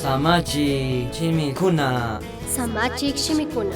Samachik shimikuna. Samachik shimikuna.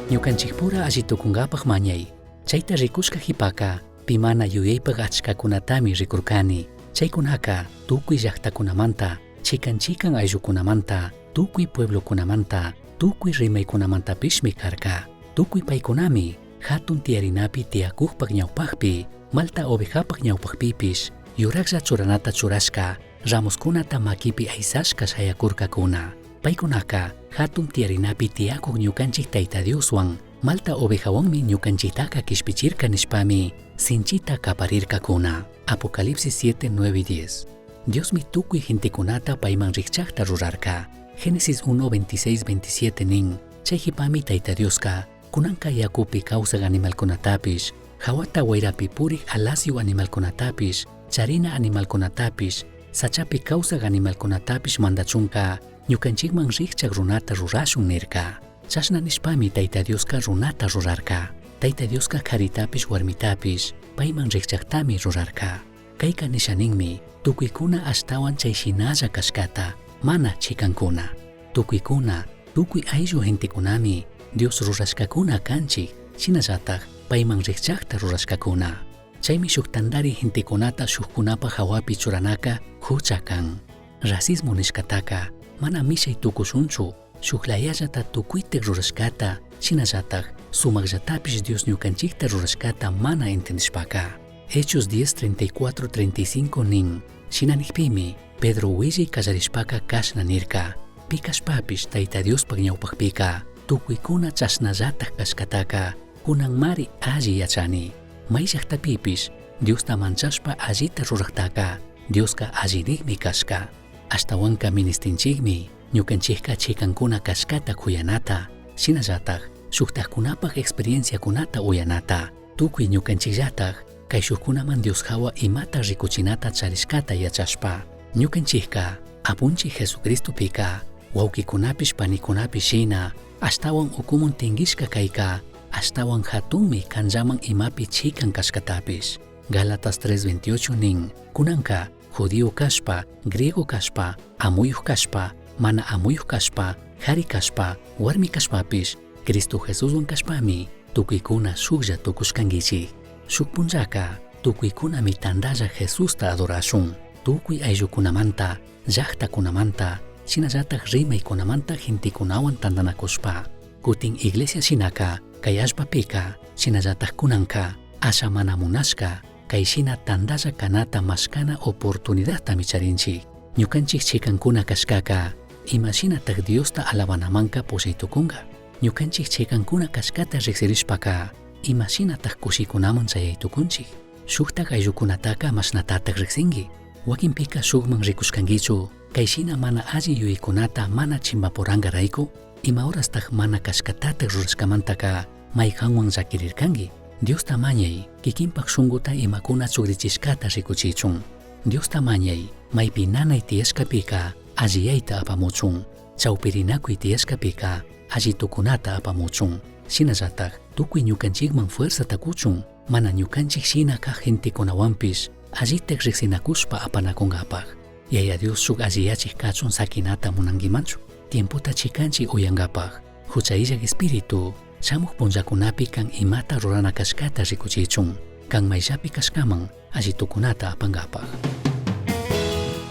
Ñukanchikpura alli tukunkapak mañay. Chayta rikushka jipaca, pi mana yuyaypak achkakunatami rikurkani. Chaykunaka tukuy llaktakunamanta, chikan chikan ayllukunamanta, tukuy pueblokunamanta, tukuy rimaykunamantapishmi karka. Tukuy paykunami hatun tiyarinapi tiyakukpak ñawpakpi, malta ovejapak ñawpakpipish, yuraklla churanata churashka, ramoskunata makipi aysashka shayakurkakuna. Paykunaka hatun tiyarinapi tiyakuk ñukanchik Tayta Dioswan, malta ovejawanmi ñukanchiktaka kishpichirka nishpami sinchita kaparirkakuna. Apocalipsis 7, 9 y 10. Diosmi tukuy gentekunata payman rikchakta rurarka. Génesis 1, 26, 27 nin, chay jipami Tayta Dioska, kunanka yakupi kawsak animalkunatapish, hawata wayrapi purik alasyu animalkunatapish, charina animalkunatapish, sachapi kawsak animalkunatapish mandachunka, ñukanchikman rikchak runata rurashun nirka. Chashna nishpami Tayta Dioska runata rurarka. Tayta Dioska karitapish warmitapish, payman rikchaktami rurarka. Kayka nisha ninmi, tukuykuna ashtawan chay shinalla kashkata, mana chikankuna. Tukuykuna, tukuy ayllu gentekunami, Dios rurashkakuna kanchik, shinallatak payman rikchakta rurashkakuna. Chaymi shuk tantari gentekunata shukkunapa hawapi churanaka hucha kan. Racismo nishkataka mana mishay tukushunchu, shuk layallata tukuytik rurashkata, shinallatak sumakllatapish Dios ñukanchikta rurashkata mana entendishpaka. Hechos 10, 34, 35 nin, shina nikpimi, Pedro willay kallarishpaka kashna nirka, pi kashpapish Tayta Diospak ñawpakpika, tukuykuna chashnallatak kashkataka, kunanmari alli yachani. May llaktapipish, Diosta manchashpa allita ruraktaka, Dioska allinikmi kashka. Ashtawanka ministinchikmi, ñukanchikka chikankuna kashkata kuyanata, shinallatak shuktakkunapak experienciakunata uyanata, tukuy ñukanchikllatak kay shukkunaman Dios hawa imata rikuchinata charishkata yachashpa. Ñukanchikka Apunchik Jesucristopika, wawkikunapish panikunapish shina, ashtawan ukumun tinkishka kayka, ashtawan hatunmi kanllaman imapi chikan kashkatapish. Gálatas 3:28 nin, kunanka judío kashpa, griego kashpa, amuyuk kashpa, mana amuyuk kashpa, jari kashpa, warmi kashpapish, Cristo Jesuswan kashpami, tukuykuna shuklla tukushkankichik. Shuk punllaka, tukuykunami tantalla Jesusta adorashun. Tukuy ayllukunamanta, llaktakunamanta, shinallatak rimaykunamanta gentekunawan tantanakushpa. Kutin iglesia shinaka, kay allpapika, shinallatak kunanka, asha mana munashka, kay shina tantalla kanata mashkana oportunidadtami charinchik. Ñukanchik chikankuna kashkaka, imashinatak Diosta alabanamanka pushaytukunka. Ñukanchik chikankuna kashkata riksirishpaka, imashinatak kushikunaman chayaytukunchik. Shuktak ayllukunataka mashnatatak riksinki. Wakinpika shukman rikushkankichu, kay shina mana alli yuyaykunata mana chimbapurankarayku, ima horastak mana kashkatatak rurashkamantaka maykanwan llakirirkanki. Diosta mañay, kikinpak shunkuta imakuna chukrichishkata rikuchichun. Diosta mañay, maypi nanay tiyashkapika alliyayta apamuchun. Chawpirinakuy tiyashkapika alli tukunata apamuchun. Shinallatak tukuy ñukanchikman fuerzata kuchun, mana ñukanchik shina kaq gentekunawanpish allitak riksinakushpa apanakunkapak. Yaya Dios shuk alliyachik kachun sakinata munankimanchu. Tiempota chikanchik uyankapak, hucha illak espíritu, shamuk punllakunapi kan imata rurana kashkata rikuchichun, kan mayllapi kashkaman alli tukunata apankapak.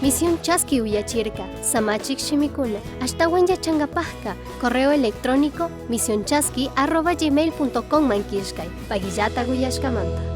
Misión Chaski uyachirka, Samachik shimikuna, ashtawan yachankapajka, correo electrónico misionchaski@gmail.com man killkay, pagillata uyashkamanta.